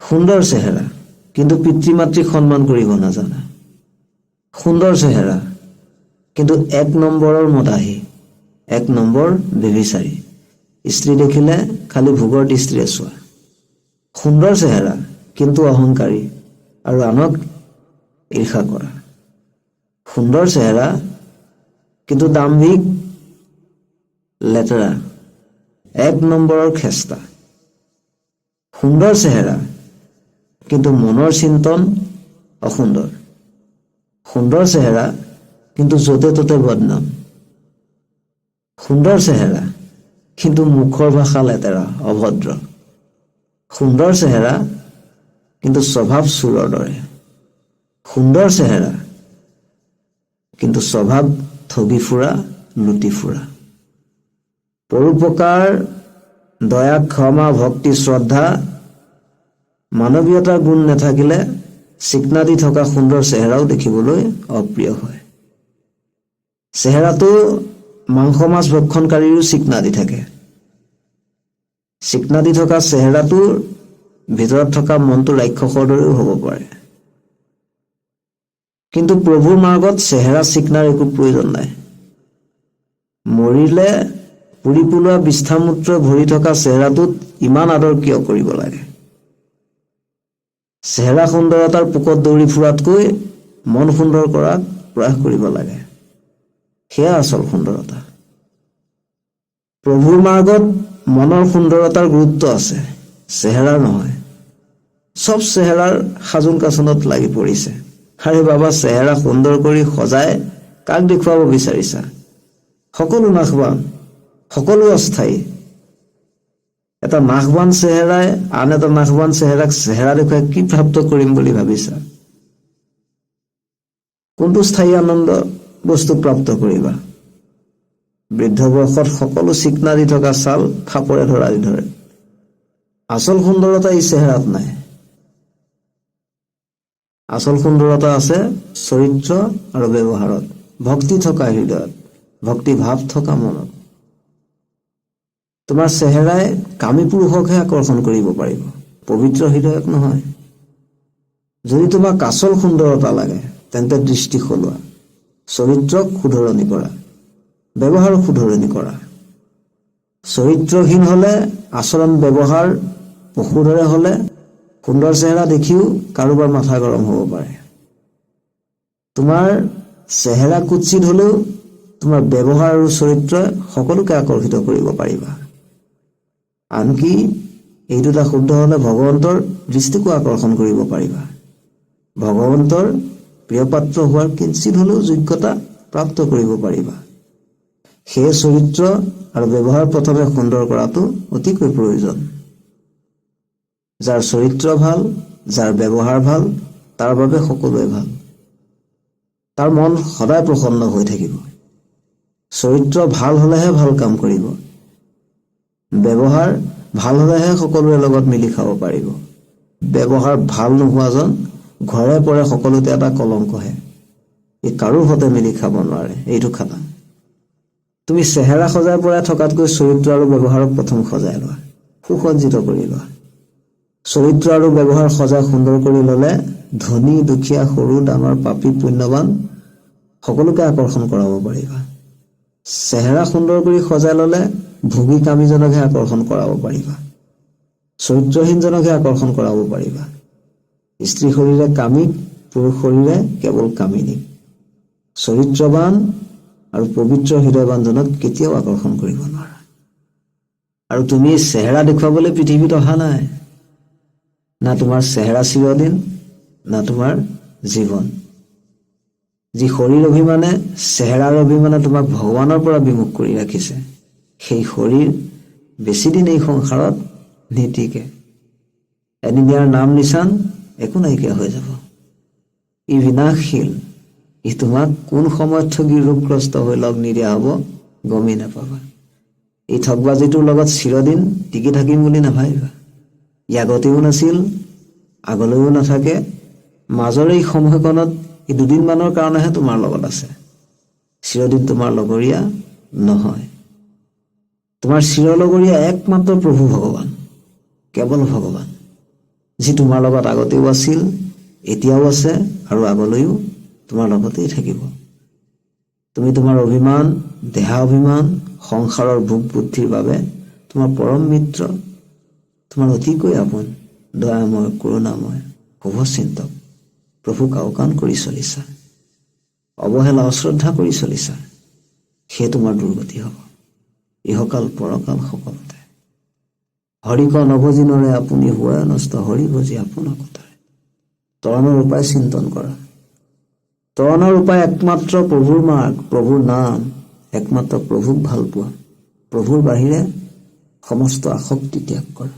সুন্দৰ চেহেৰা, কিন্তু পিতৃ মাতৃক সন্মান কৰিব নাজানা। সুন্দৰ চেহেৰা, কিন্তু এক নম্বৰৰ মদাহী, এক নম্বৰ ব্যভিচাৰী। স্ত্ৰী দেখিলে খালি ভোগৰ দৃষ্টিৰে চোৱা। সুন্দৰ চেহেৰা, কিন্তু অহংকাৰী আৰু আনক ঈৰ্ষা কৰা। সুন্দৰ চেহেৰা, কিন্তু দাম্ভিক, লেতেৰা, এক নম্বৰৰ খেস্তা। সুন্দৰ চেহেৰা, কিন্তু মনৰ চিন্তন অসুন্দৰ। সুন্দৰ চেহেৰা, কিন্তু য'তে ত'তে বদনাম। সুন্দৰ চেহেৰা, কিন্তু মুখৰ ভাষা লেতেৰা, অভদ্ৰ। সুন্দৰ চেহেৰা, কিন্তু স্বভাৱ চোৰৰ দৰে। সুন্দৰ চেহেৰা, কিন্তু স্বভাৱ ঠগি ফুৰা, লুটি ফুৰা। পৰোপকাৰ, দয়া, ক্ষমা, ভক্তি, শ্ৰদ্ধা, মানৱীয়তাৰ গুণ নাথাকিলে চিকনা দি থকা সুন্দৰ চেহেৰাও দেখিবলৈ অপ্ৰিয় হয়। চেহেৰাটো মাংস মাছ ভক্ষণকাৰীৰো চিকনা দি থাকে। চিকনা দি থকা চেহেৰাটোৰ ভিতৰত থকা মনটো ৰাক্ষসৰ দৰেও হ'ব পাৰে। কিন্তু প্ৰভুৰ মাৰ্গত চেহেৰা চিকনাৰ একো প্ৰয়োজন নাই। মৰিলে পুৰি পেলোৱা বিষ্ঠামূত্ৰই ভৰি থকা চেহেৰাটোত ইমান আদৰ কিয় কৰিব লাগে? চেহেৰা সুন্দৰতাৰ পোকত দৌৰি ফুৰাতকৈ মন সুন্দৰ কৰাত প্ৰয়াস কৰিব লাগে। সেয়া আচল সুন্দৰতা। প্ৰভুৰ মাৰ্গত মনৰ সুন্দৰতাৰ গুৰুত্ব আছে, চেহেৰাৰ নহয়। চব চেহেৰাৰ সাজোন কাচোনত লাগি পৰিছে। আৰে বাবা, চেহেৰা সুন্দৰ কৰি সজাই কাক দেখুৱাব বিচাৰিছা? সকলো নাশবান, সকলো অস্থায়ী। এটা নাশবান চেহেৰাই আন এটা নাশবান চেহেৰাক চেহেৰা দেখুৱাই কি প্ৰাপ্ত কৰিম বুলি ভাবিছা? কোনটো স্থায়ী আনন্দ বস্তু প্ৰাপ্ত কৰিবা? বৃদ্ধ বয়সত সকলো চিকনা দি থকা ছাল ফাপৰে ধৰা দি ধৰে। আচল সুন্দৰতা এই চেহেৰাত নাই। আচল সুন্দৰতা আছে চৰিত্ৰ আৰু ব্যৱহাৰত, ভক্তি থকা হৃদয়ত, ভক্তি ভাৱ থকা মনত। তোমাৰ চেহেৰাই কামী পুৰুষকহে আকৰ্ষণ কৰিব পাৰিব, পবিত্ৰ হৃদয়ক নহয়। যদি তোমাক আচল সুন্দৰতা লাগে, তেন্তে দৃষ্টি সলোৱা, চৰিত্ৰক শুধৰণি কৰা, ব্যৱহাৰ শুধৰণি কৰা। চৰিত্ৰহীন হলে, আচৰণ ব্যৱহাৰ পশুৰ দৰে হলে সুন্দৰ চেহেৰা দেখিও কাৰোবাৰ মাথা গৰম হ'ব পাৰে। তোমাৰ চেহেৰা কুৎসিত হলেও তোমাৰ ব্যৱহাৰ আৰু চৰিত্ৰই সকলোকে আকৰ্ষিত কৰিব পাৰিবা। আনকি এই দুটা শুদ্ধ হলে ভগৱন্তৰ দৃষ্টিকো আকৰ্ষণ কৰিব পাৰিবা। ভগৱন্তৰ প্ৰিয়পাত্ৰ হোৱাৰ কিঞ্চিত হলেও যোগ্যতা প্ৰাপ্ত কৰিব পাৰিবা। সেয়ে চৰিত্ৰ আৰু ব্যৱহাৰ প্ৰথমে সুন্দৰ কৰাটো অতিকৈ প্ৰয়োজন। যাৰ চৰিত্ৰ ভাল, যাৰ ব্যৱহাৰ ভাল, তাৰ বাবে সকলোৱে ভাল। তাৰ মন সদায় প্ৰসন্ন হৈ থাকিব। চৰিত্ৰ ভাল হলেহে ভাল কাম কৰিব। ব্যৱহাৰ ভাল হলেহে সকলোৰে লগত মিলি খাব পাৰিব। ব্যৱহাৰ ভাল নোহোৱাজন ঘৰে পৰে সকলোতে এটা কলংকহে। ই কাৰো সতে মিলি খাব নোৱাৰে, এইটো খাটাং। তুমি চেহেৰা সজাই পৰাই থকাতকৈ চৰিত্ৰ আৰু ব্যৱহাৰক প্ৰথম সজাই লোৱা, সুসজ্জিত কৰি লোৱা। চৰিত্ৰ আৰু ব্যৱহাৰ সজাই সুন্দৰ কৰি ললে ধনী দুখীয়া, সৰু ডাঙৰ, পাপী পুণ্যবান সকলোকে আকৰ্ষণ কৰাব পাৰিবা। চেহেৰা সুন্দৰ কৰি সজাই ললে ভোগী কামীজনকহে আকৰ্ষণ কৰাব পাৰিবা, চৰিত্ৰহীনজনকহে আকৰ্ষণ কৰাব পাৰিবা। স্ত্ৰী শৰীৰে কামীক, পুৰুষ শৰীৰে কেৱল কামিনীক। চৰিত্ৰবান আৰু পবিত্ৰ হৃদয়বানজনক কেতিয়াও আকৰ্ষণ কৰিব নোৱাৰা। আৰু তুমি চেহেৰা দেখুৱাবলৈ পৃথিৱীত অহা নাই। না তোমাৰ চেহেৰা চিৰদিন, না তোমাৰ জীৱন। যি শৰীৰ অভিমানে, চেহেৰাৰ অভিমানে তোমাক ভগৱানৰ পৰা বিমুখ কৰি ৰাখিছে, সেই শৰীৰ বেছিদিন এই সংসাৰত নীতিকে। এদিন ইয়াৰ নাম নিচান একো নাইকিয়া হৈ যাব। ই বিনাশশীল। ই তোমাক কোন সময়ত ঠগি ৰোগগ্ৰস্ত হৈ লগ নিদিয়া হ'ব, গমেই নাপাবা। এই ঠগবাজিটোৰ লগত চিৰদিন টিকি থাকিম বুলি নাভাবিবা। ই আগতেও নাছিল, আগলৈও নাথাকে। মাজৰ এই সময়কণত ই দুদিনমানৰ কাৰণেহে তোমাৰ লগত আছে। চিৰদিন তোমাৰ লগৰীয়া নহয়। তোমাৰ চিৰলগৰীয়া একমাত্ৰ প্ৰভু ভগৱান, কেৱল ভগৱান। যি তোমাৰ লগত আগতেও আছিল, এতিয়াও আছে আৰু আগলৈও তোমাৰ লগতেই থাকিব। তুমি তোমাৰ অভিমান, দেহা অভিমান, সংসাৰৰ ভোগ বুদ্ধিৰ বাবে তোমাৰ পৰম মিত্ৰ, তোমাৰ অতিকৈ আপোন, দয়াময়, কৰুণাময়, শুভচিন্তক প্ৰভুক আওকাণ কৰি চলিছা, অৱহেলা অশ্ৰদ্ধা কৰি চলিছা, সেই তোমাৰ দুৰ্গতি হ'ব ইহকাল পৰকাল সকলোতে। হৰিক নভজি নৰে আপুনি হোৱাই নষ্ট, হৰি ভজি আপোনাৰ কথাৰে। তৰণৰ উপায় চিন্তন কৰা। তৰণৰ উপায় একমাত্ৰ প্ৰভুৰ মাৰ্গ, প্ৰভুৰ নাম, একমাত্ৰ প্ৰভুক ভাল পোৱা, প্ৰভুৰ বাহিৰে সমস্ত আসক্তি ত্যাগ কৰা।